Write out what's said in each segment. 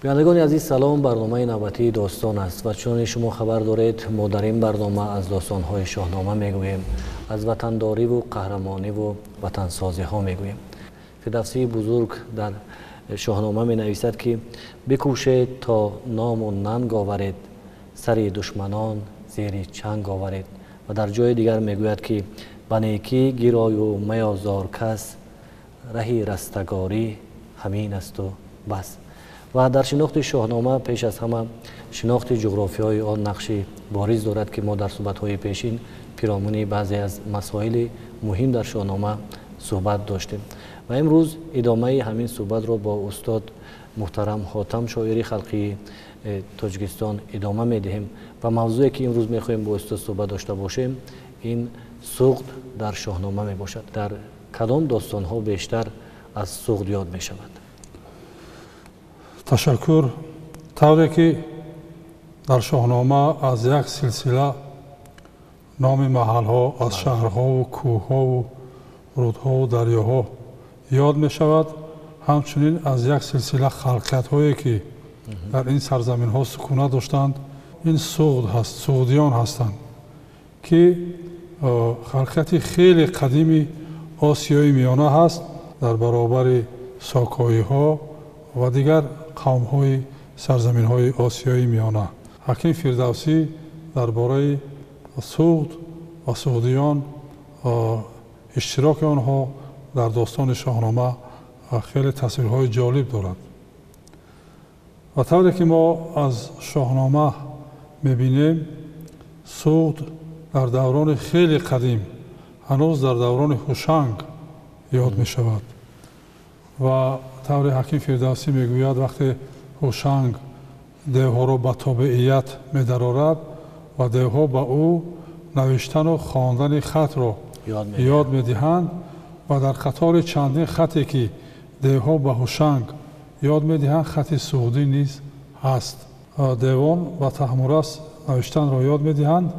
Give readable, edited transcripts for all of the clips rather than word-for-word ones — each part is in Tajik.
Бинандагони азиз, салом. Барномаи навбатии «Достон» аст ва чуноне шумо хабар доред, мо дар ин барнома аз достонҳои Шоҳнома мегӯем, аз ватандориву қаҳрамониву ватансозиҳо мегӯем. Фирдавсии бузург дар Шоҳнома менависад, ки бикӯшед то ному нанг оваред, сари душманон зери чанг оваред. Ва дар ҷои дигар мегӯяд, ки ба некӣ гирою маёзор кас, раҳи растагорӣ ҳамин асту бас. Ва дар шинохти Шоҳнома пеш аз ҳама шинохти ҷуғрофиёи он нақши бориз дорад, ки мо дар суҳбатҳои пешин пиромуни баъзе аз масоили муҳим дар Шоҳнома суҳбат доштем. Ва имрӯз идомаи ҳамин суҳбатро бо устод муҳтарам Ҳотам, шоири халқии Тоҷикистон, идома медиҳем. Ва мавзӯе, ки имрӯз мехоҳем бо устод суҳбат дошта бошем, ин Суғд дар Шоҳнома мебошад. Дар кадом достонҳо бештар аз Суғд ёд мешавад? Ташаккур. Тавре ки дар Шоҳнома аз як силсила номи маҳалҳо, аз шаҳрҳову кӯҳҳову рудҳову дарёҳо ёд мешавад, ҳамчунин аз як силсила халқиятҳое, ки дар ин сарзаминҳо сукунат доштанд, ин суғд ҳаст, суғдиён ҳастанд, ки халқияти хеле қадими Осиёи Миёна ҳаст, дар баробари сокоиҳо ва дигар қавмҳои сарзаминҳои Осиёи Миёна. Ҳаким Фирдавсӣ дар бораи Суғд ва суғдиён, иштироки онҳо дар достони Шоҳнома хеле тасвирҳои ҷолиб дорад. Ва тавре ки мо аз Шоҳнома мебинем, Суғд дар даврони хеле қадим, ҳанӯз дар даврони Ҳушанг ёд мешавад. Ва тавре ҳаким Фирдавсӣ мегӯяд, вақте Ҳушанг девҳоро ба тобеият медарорад ва девҳо ба ӯ навиштану хондани хатро ёд медиҳанд, ва дар қатори чандин хате, ки девҳо ба Ҳушанг ёд медиҳанд, хати суғдӣ низ ҳаст. Девон ба Таҳмурас навиштанро ёд медиҳанд.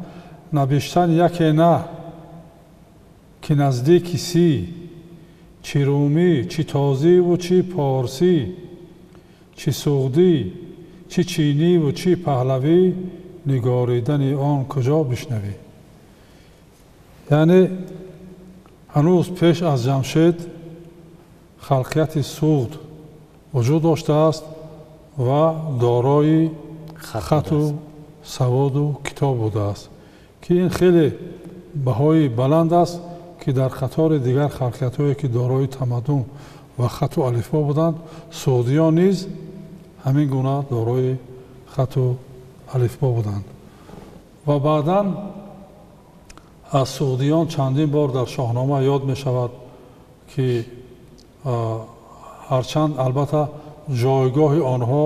Навиштан яке на, ки наздики 30, чӣ румӣ, чӣ тозиву чӣ порсӣ, чӣ суғдӣ, чӣ чиниву чӣ паҳлавӣ, нигоридани он куҷо бишнавӣ. Яъне ҳанӯз пеш аз Ҷамшед халқияти суғд вуҷуд доштааст ва дорои хату саводу китоб будааст, ки ин хеле баҳои баланд аст, ки дар қатори дигар халқиятҳое, ки дорои тамаддун ва хату алифбо буданд, суғдиён низ ҳамин гуна дорои хату алифбо буданд. Ва баъдан аз суғдиён чандин бор дар Шоҳнома ёд мешавад, ки ҳарчанд албатта ҷойгоҳи онҳо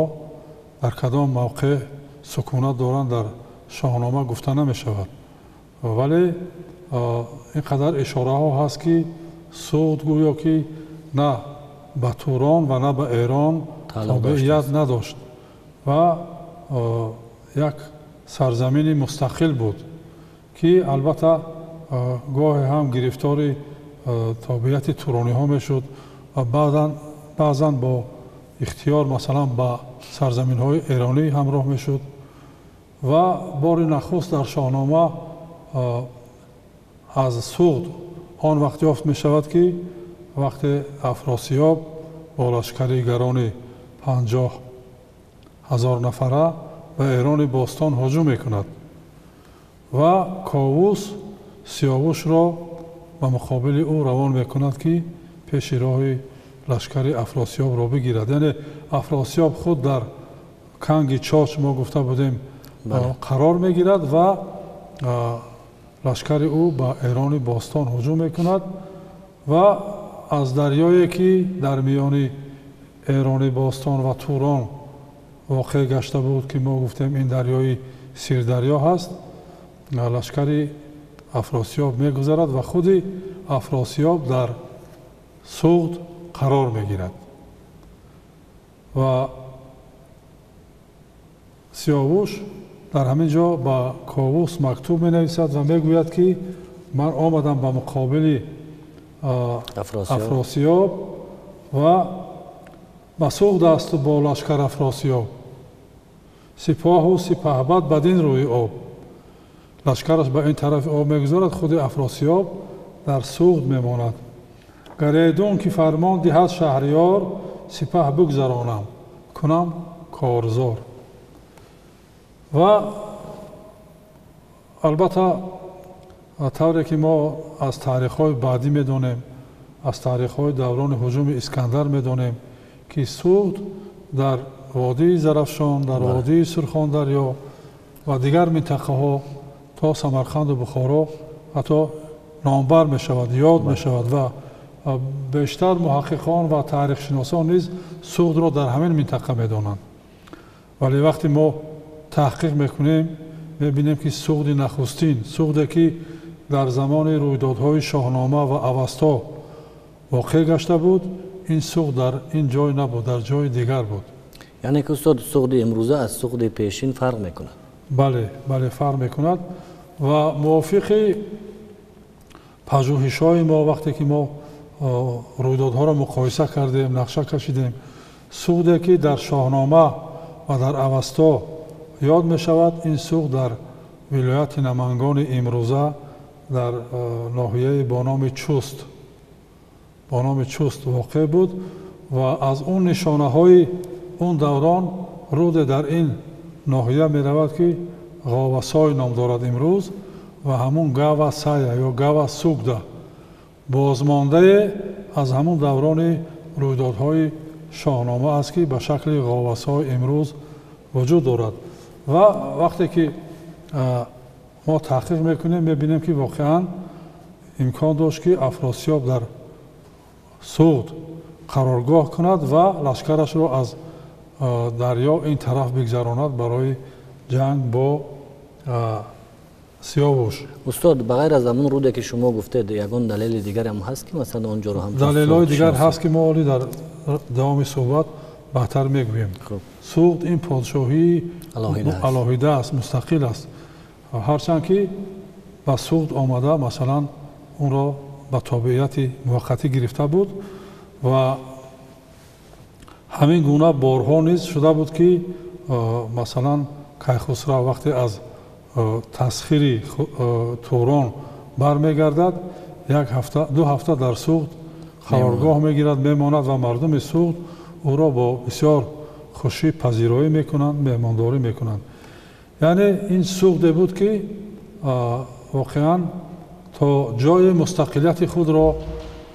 дар кадом мавқеъ сукунат доранд, дар Шоҳнома гуфта намешавад, вале ин қадар ишораҳо ҳаст, ки Суғд гӯё ки на ба Турон ва на ба Эрон тобеият надошт ва як сарзамини мустақил буд, ки албатта гоҳе ҳам гирифтори тобеияти турониҳо мешуд ва баъзан бо ихтиёр, масалан, ба сарзаминҳои эронӣ ҳамроҳ мешуд. Ва бори нахуст дар Шоҳнома аз Суғд он вақт ёфт мешавад, ки вақте Афросиёб бо лашкари гарони 50 000 нафара ба Эрони бостон ҳуҷум мекунад ва Ковус Сиёвушро ба муқобили ӯ равон мекунад, ки пеши роҳи лашкари Афросиёбро бигирад. Яъне Афросиёб худ дар канги Чоч, мо гуфта будем, қарор мегирад ва лашкари ӯ ба Эрони бостон ҳуҷум мекунад ва аз дарёе, ки дар миёни Эрони бостон ва Турон воқеъ гашта буд, ки мо гуфтем, ин дарёи Сирдарё ҳаст, лашкари Афросиёб мегузарад ва худи Афросиёб дар Суғд қарор мегирад. Ва Сиёвуш дар ҳамин ҷо ба Ковус мактуб менависад ва мегӯяд, ки ман омадам ба муқобили Афросиёб ва Ба Суғд аст бо лашкар Афросиёб, сипоҳу сипаҳбад бадин рӯи об. Лашкараш ба ин тарафи об мегузорад, худи Афросиёб дар Суғд мемонад. Гаредун ки фармон диҳад шаҳриёр, сипаҳ бигзаронам, кунам корзор. Ва албатта тавре ки мо аз таърихҳои баъдӣ медонем, аз таърихҳои даврони ҳуҷуми Искандар медонем, ки Суғд дар водии Зарафшон, дар водии Сурхондарё ва дигар минтақаҳо то Самарқанду Бухоро ҳатто номбар мешавад, ёд мешавад ва бештар муҳаққиқон ва таърихшиносон низ Суғдро дар ҳамин минтақа медонанд. Вале вақте мо таҳқиқ мекунем, мебинем ки Суғди нахустин, Суғде ки дар замони рӯйдодҳои Шоҳнома ва Авасто воқеъ гашта буд, ин Суғд дар ин ҷой набуд, дар ҷои дигар буд. Яъне ки устод, Суғди имрӯза аз Суғди пешин фарқ мекунад? Бале, бале, фарқ мекунад ва мувофиқи пажӯҳишҳои мо вақте ки мо рӯйдодҳоро муқоиса кардем, нақша кашидем, Суғде ки дар Шоҳнома ва дар Авасто ёд мешавад, ин Суғд дар вилояти Намангони имрӯза дар ноҳияи бо номи Чуст, бо номи Чуст воқеъ буд ва аз он нишонаҳои он даврон руде дар ин ноҳия меравад, ки Ғовасой ном дорад имрӯз ва ҳамун Гава Сая ё Гава Сугда бозмондае аз ҳамун даврони рӯйдодҳои Шоҳнома аст, ки ба шакли Ғовасой имрӯз вуҷуд дорад. Ва вақте ки мо таҳқиқ мекунем, мебинем, ки воқеан имкон дошт, ки Афросиёб дар Суғд қароргоҳ кунад ва лашкарашро аз дарё ин тараф бигзаронад барои ҷанг бо Сиёвуш. Устод, ба ғайр аз ҳамун руде ки шумо гуфтед, ягон далели дигарам ҳаст, ки масалан он ҷоро ҳам далелҳои дигар ҳаст, ки мо ҳоле дар давоми суҳбат баъдтар мегӯем. Суғд ин подшоҳии алоҳида аст, мустақил аст. Ҳарчанд ки ба Суғд омада, масалан, онро ба тобеияти муваққатӣ гирифта буд ва ҳамин гуна борҳо низ шуда буд, ки масалан Кайхусрав вақте аз тасхири Турон бармегардад, як ҳафта, ду ҳафта дар Суғд қароргоҳ мегирад, мемонад ва мардуми Суғд ӯро бо бисёр хушӣ пазироӣ мекунанд, меҳмондорӣ мекунанд. Яъне ин Суғде буд, ки воқеан то ҷои мустақилияти худро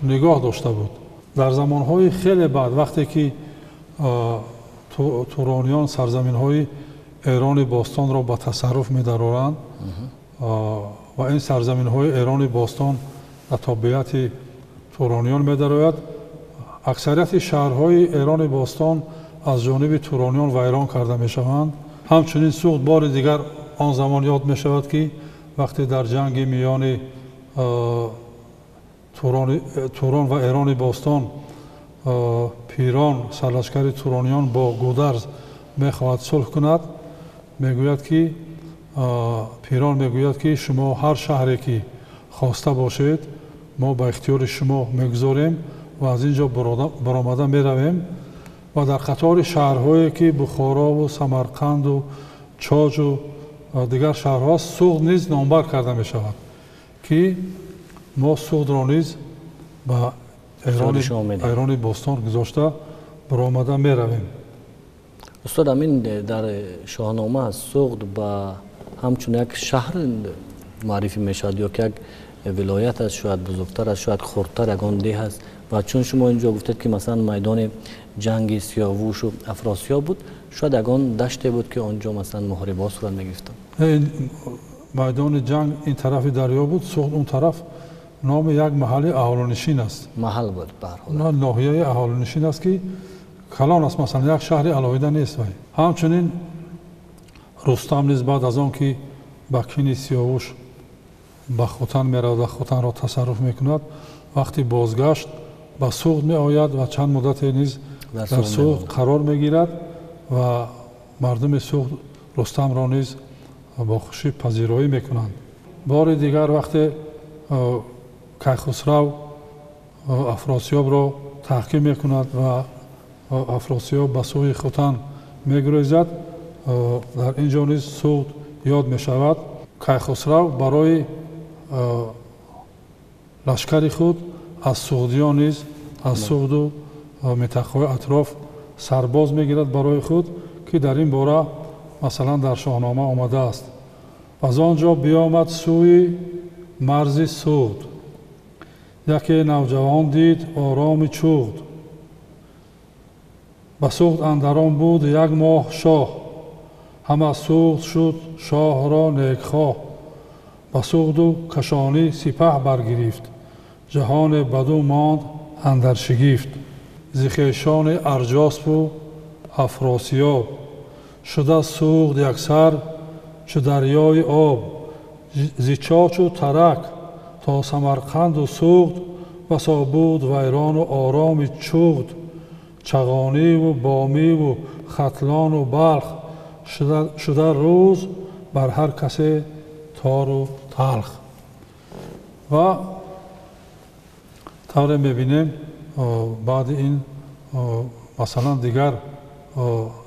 нигоҳ дошта буд. Дар замонҳои хеле баъд, вақте ки турониён сарзаминҳои Эрони бостонро ба тасарруф медароранд ва ин сарзаминҳои Эрони бостон ба тобеияти турониён медарояд, аксарияти шаҳрҳои Эрони бостон аз ҷониби турониён вайрон карда мешаванд. Ҳамчунин Суғд бори дигар он замон ёд мешавад, ки вақте дар ҷанги миёни Турон ва Эрони бостон Пирон, сарлашкари турониён, бо Гударз мехоҳад сулҳ кунад, мегӯяд ки Пирон мегӯяд, ки шумо ҳар шаҳре ки хоста бошед, мо ба ихтиёри шумо мегузорем ва аз ин ҷо баромада меравем. Ва дар қатори шаҳрҳое ки Бухорову Самарқанду Чоҷу дигар шаҳрҳо аст, Суғд низ номбар карда мешавад, ки мо Суғдро низ ба Эрони бостон гузошта баромада меравем. Устод, ҳамин дар Шоҳнома Суғд ба ҳамчун як шаҳр муаррифӣ мешавад ё ки як вилоят аст, шояд бузургтар аст, шояд хурдтар, ягон деҳ аст? Ва чун шумо инҷо гуфтед, ки масалан майдони ҷанги Сиёвушу Афросиёб буд, шояд ягон даште буд, ки он ҷо масалан муҳорибаҳо сурат мегирифтанд? Майдони ҷанг ин тарафи дарё буд, Суғд он тараф номи як маҳалли аҳолинишин аст. Маҳал буд ба ҳар ҳол. Ноҳияи аҳолинишин аст, ки калон аст, масалан як шаҳри алоҳида нест вай. Ҳамчунин Рустам низ баъд аз он ки ба кини Сиёвуш ба Хотан меравад ва Хотанро тасарруф мекунад, вақти бозгашт ба Суғд меояд ва чанд муддате низ дар Суғд қарор мегирад ва мардуми Суғд Рустамро низ бо хушӣ пазироӣ мекунанд. Бори дигар вақте Кайхусрав Афросиёбро таҳким мекунад ва Афросиёб ба сӯи Хутан мегурезад, дар ин ҷо низ Суғд ёд мешавад. Кайхусрав барои лашкари худ аз суғдиён низ, аз Суғду минтақаҳои атроф сарбоз мегирад барои худ, ки дар ин бора масалан дар Шоҳнома омадааст. Аз он ҷо биомад сӯи марзи Суғд, яке навҷавон дид ороми чуғд. Ба Суғд андарон буд як моҳ шоҳ, ҳама Суғд шуд шоҳро некхоҳ. Ба Суғду кашонӣ сипаҳ баргирифт, ҷаҳоне баду монд андар шигифт. Зи хешони Арҷоспу Афросиёб, шуда Суғд яксар чу дарёи об. Зи Чочу Тарак то Самарқанду Суғд, басо буд вайрону ороми чуғд. Чағониву Бомиву Хатлону Балх, шуда рӯз бар ҳар касе тору талх. Ва тавре мебинем, баъди ин масалан дигар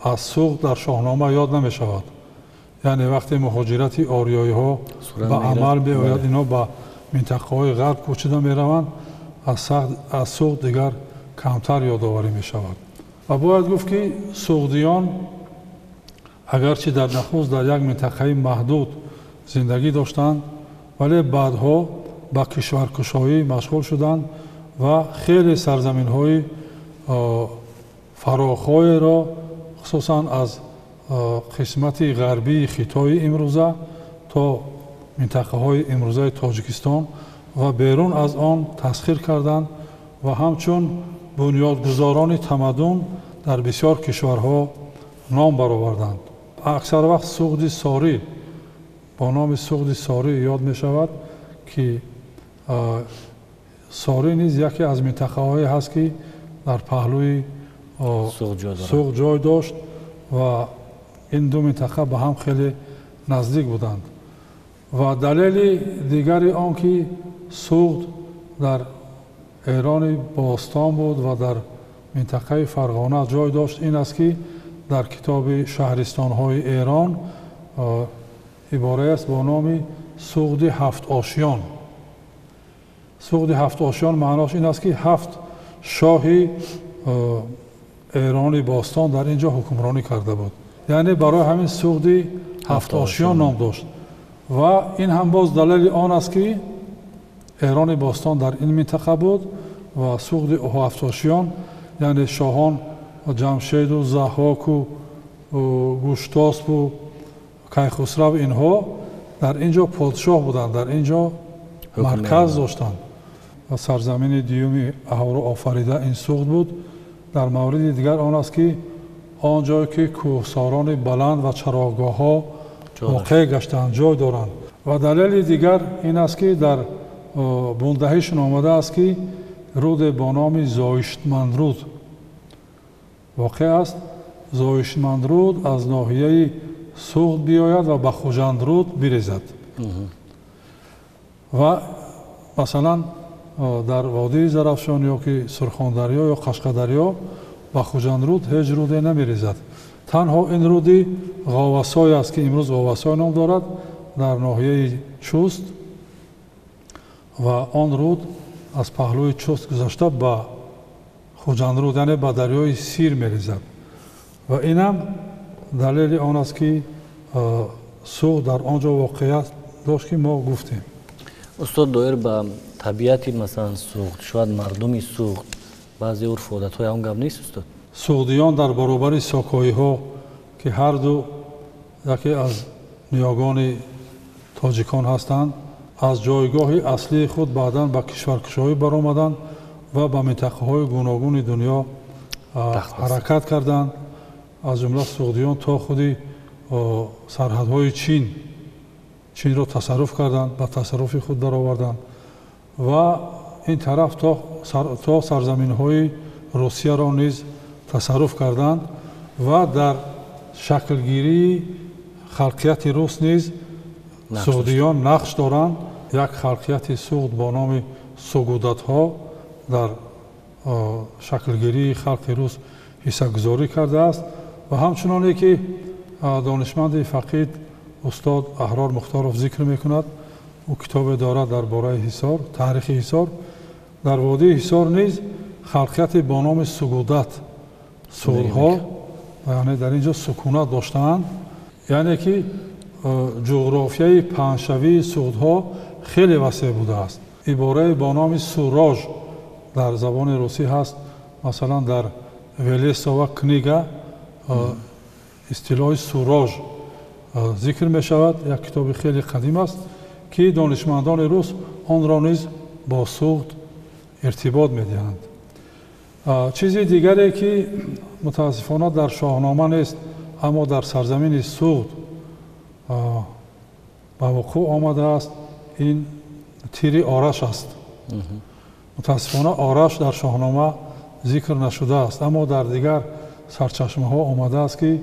аз Суғд дар Шоҳнома ёд намешавад. Яъне вақте муҳоҷирати ориёиҳо ба амал меояд, инҳо ба минтақаҳои ғарб кӯчида мераванд, аз Суғд дигар камтар ёдоварӣ мешавад. Ва бояд гуфт, ки суғдиён агарчи дар нахуст дар як минтақаи маҳдуд зиндагӣ доштанд, вале баъдҳо ба кишваркушоӣ машғул шуданд ва хеле сарзаминҳои фарохҳоеро, хусусан аз қисмати ғарбии Хитои имрӯза то минтақаҳои имрӯзаи Тоҷикистон ва берун аз он тасхир карданд ва ҳамчун бунёдгузорони тамаддун дар бисёр кишварҳо ном бароварданд. Аксар вақт Суғди Сорӣ бо номи Суғди Сорӣ ёд мешавад, ки Сорӣ низ яке аз минтақаҳое ҳаст, ки дар паҳлӯи Суғд ҷой дошт ва ин ду минтақа ба ҳам хеле наздик буданд. Ва далели дигари он ки Суғд дар Эрони бостон буд ва дар минтақаи Фарғона ҷой дошт ин аст, ки дар китоби шаҳристонҳои Эрон иборае аст бо номи Суғди ҳафтошиён. Суғди ҳафтошиён маънош ин аст, ки ҳафт шоҳи Эрони бостон дар ин ҷо ҳукмронӣ карда буд. Яъне барои ҳамин Суғди ҳафтошиён ном дошт. Ва ин ҳам боз далели он аст, ки Эрони бостон дар ин минтақа буд ва Суғди ҳафтошиён, яъне шоҳон Ҷамшеду Заҳҳоку Гуштоспу Кайхусрав, инҳо дар ин ҷо подшоҳ буданд, дар ин ҷо марказ доштанд. Ва сарзамини дуюми аҳоро офарида ин Суғд буд. Дар мавриди дигар он аст, ки он ҷое ки кӯҳсорони баланд ва чарогоҳҳо воқеъ гаштаанд, ҷой доранд. Ва далели дигар ин аст, ки дар бундаҳишон омадааст, ки руде бо номи Зоиштмандруд воқеъ аст. Зоиштмандруд аз ноҳияи Суғд биёяд ва ба Хуҷандруд бирезад. Ва масалан дар водии Зарафшон ё ки Сурхондарё ё Қашқадарё ба Хуҷандруд ҳеҷ руде намерезад. Танҳо ин руди Ғовасой аст, ки имрӯз Ғовасой ном дорад, дар ноҳияи Чуст, ва он руд аз паҳлӯи Чуст гузашта ба Хуҷандруд, яъне ба дарёи Сир мерезад. Ва инам далели он аст, ки Суғд дар он ҷо воқеият дошт, ки мо гуфтем. Устод, доир ба табиати масалан Суғд, шояд мардуми Суғд, баъзе урфу одатҳои он гап нест, устод? Суғдиён дар баробари сокоиҳо, ки ҳарду яке аз ниёгони тоҷикон ҳастанд, аз ҷойгоҳи аслии худ баъдан ба кишваркушоӣ баромаданд ва ба минтақаҳои гуногуни дунё ҳаракат карданд. Аз ҷумла суғдиён то худи сарҳадҳои Чинро тасарруф карданд, ба тасарруфи худ дароварданд ва ин тараф то сарзаминҳои Русияро низ тасарруф карданд ва дар шаклгирии халқияти рус низ суғдиён нақш доранд. Як халқияти суғд бо номи сугудатҳо дар шаклгирии халқи рус ҳиссагузорӣ кардааст ва ҳамчуноне ки донишманди фақид устод Аҳрор Мухторов зикр мекунад, ӯ китобе дорад дар бораи Ҳисор, таърихи Ҳисор. Дар водии Ҳисор низ халқияте бо номи Сугудат, суғдҳо, яъне дар ин ҷо сукунат доштаанд, яъне ки ҷуғрофияи паҳншавии суғдҳо хеле васеъ будааст. Иборае бо номи сурож дар забони русӣ ҳаст. Масалан, дар Велесова книга истилоҳи сурож зикр мешавад. Як китоби хеле қадим аст ки донишмандони рус онро низ бо суғд иртибот медиҳанд. Чизи дигаре ки мутаассифона дар Шоҳнома нест, аммо дар сарзамини Суғд ба вуқӯъ омадааст, ин тири Ораш аст. Мутаассифона Ораш дар Шоҳнома зикр нашудааст, аммо дар дигар сарчашмаҳо омадааст ки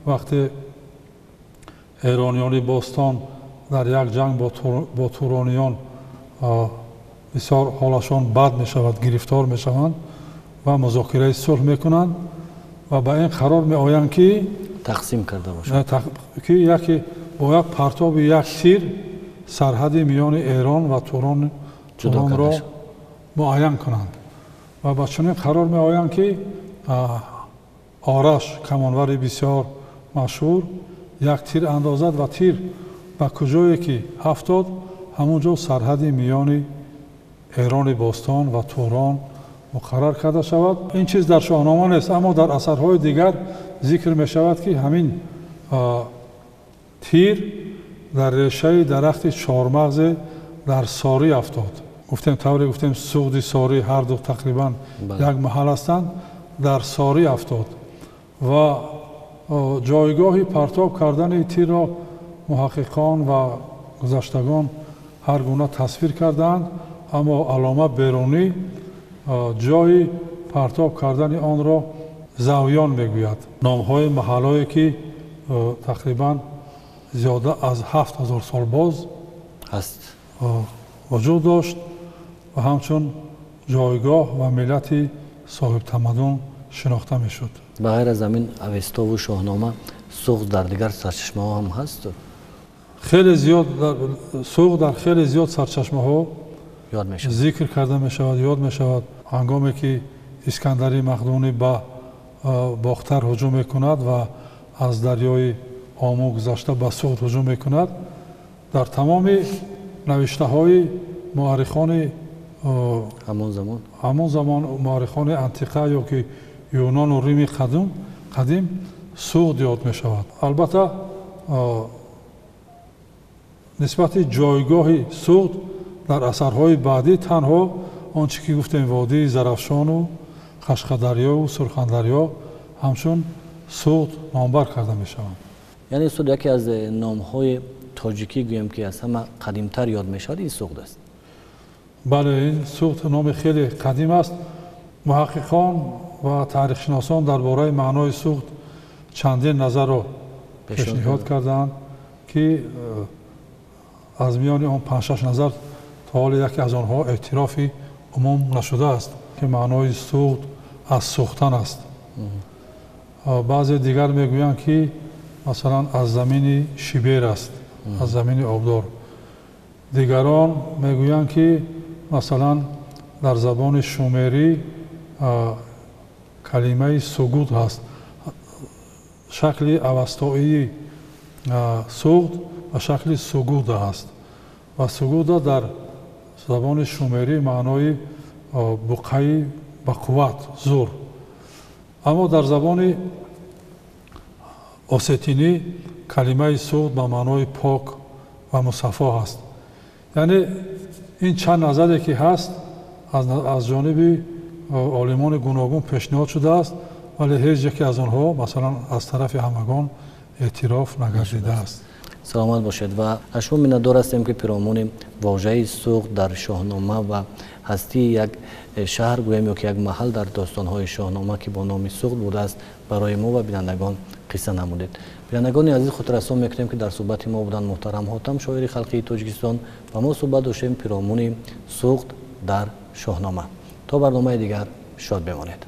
вақте эрониёни бостон дар як ҷанг бо турониён бисёр ҳолашон бад мешавад, гирифтор мешаванд ва музокираи сулҳ мекунанд ва ба ин қарор меоянд ки тақсим карда бошанд, ки яке бо як партоби як тир сарҳади миёни Эрон ва Туронро муайян кунанд ва ба чунин қарор меоянд ки Ораш, камонвари бисёр машҳур, як тир андозад ва тир ба куҷое ки афтод, ҳамон ҷо сарҳади миёни Эрони бостон ва Турон муқаррар карда шавад. Ин чиз дар Шоҳнома нест, аммо дар асарҳои дигар зикр мешавад ки ҳамин тир дар решаи дарахти чормағзе дар Сорӣ афтод. Гуфтем, тавре гуфтем, Суғди Сорӣ ҳар ду тақрибан як маҳал ҳастанд, дар Сорӣ афтод ва ҷойгоҳи партоб кардани тирро муҳаққиқон ва гузаштагон ҳар гуна тасвир кардаанд, аммо Аллома Берунӣ ҷойи партоб кардани онро Завён мегӯяд. Номҳои маҳаллое ки тақрибан зиёда аз 7000 сол боз аст вуҷуд дошт ва ҳамчун ҷойгоҳ ва миллати соҳибтамаддун шинохта мешуд. Ба ғайр аз ҳамин Авестову Шоҳнома, Суғд дар дигар сарчашмаҳо ҳам ҳаст? Хеле зиёд Суғд дар хеле зиёд сарчашмаҳо зикр карда мешавад, ёд мешавад. Ҳангоме ки Искандари Мақдунӣ ба Бохтар ҳуҷум мекунад ва аз дарёи Ому гузашта ба Суғд ҳуҷум мекунад, дар тамоми навиштаҳои муаррихони ҳамон замон, муаррихони антиқа ё ки Юнону Рими қадим Суғд ёд мешавад. Албатта нисбати ҷойгоҳи Суғд дар асарҳои баъдӣ танҳо он чӣ ки гуфтем, водии Зарафшону Қашқадарёву Сурхандарё ҳамчун Суғд номбар карда мешаванд. Яъне Суғд яке аз номҳои тоҷикӣ гӯем ки аз ҳама қадимтар ёд мешавад, ин Суғд аст. Бале, ин Суғд номи хеле қадим аст. Муҳаққиқон ва таърихшиносон дар бораи маънои Суғд чандин назарро пешниҳод кардаанд ки аз миёни он 5-6 назар то ҳоле яке аз онҳо эътирофи умум нашудааст ки маънои Суғд аз сӯхтан аст. Баъзе дигар мегӯянд ки масалан аз замини шибер аст, аз замини обдор. Дигарон мегӯянд ки масалан дар забони шумерӣ калимаи сугуд ҳаст. Шакли авастоии Суғд ба шакли сугуда ҳаст ва сугуда дар забони шумерӣ маънои буқаи ба қувват, зур. Аммо дар забони осетинӣ калимаи Суғд ба маънои пок ва мусаффо ҳаст. Яъне ин чанд назаре ки ҳаст аз ҷониби олимони гуногун пешниҳод шудааст, вале ҳеҷ яке аз онҳо масалан аз тарафи ҳамагон эътироф нагардидааст. Саломат бошед ва аз шумо миннатдор ҳастем ки пиромони вожаи Суғд дар Шоҳнома ва ҳастии як шаҳр гӯем ё ки як маҳал дар достонҳои Шоҳнома ки бо номи Суғд будааст барои мо ва бинандагон қисса намудед. Бинандагони азиз, хотиррасон мекунем ки дар суҳбати мо буданд муҳтарам Ҳотам, шоири халқии Тоҷикистон, ва мо суҳбат доштем пиромони Суғд дар Шоҳнома. То барномаи дигар шод бемонед.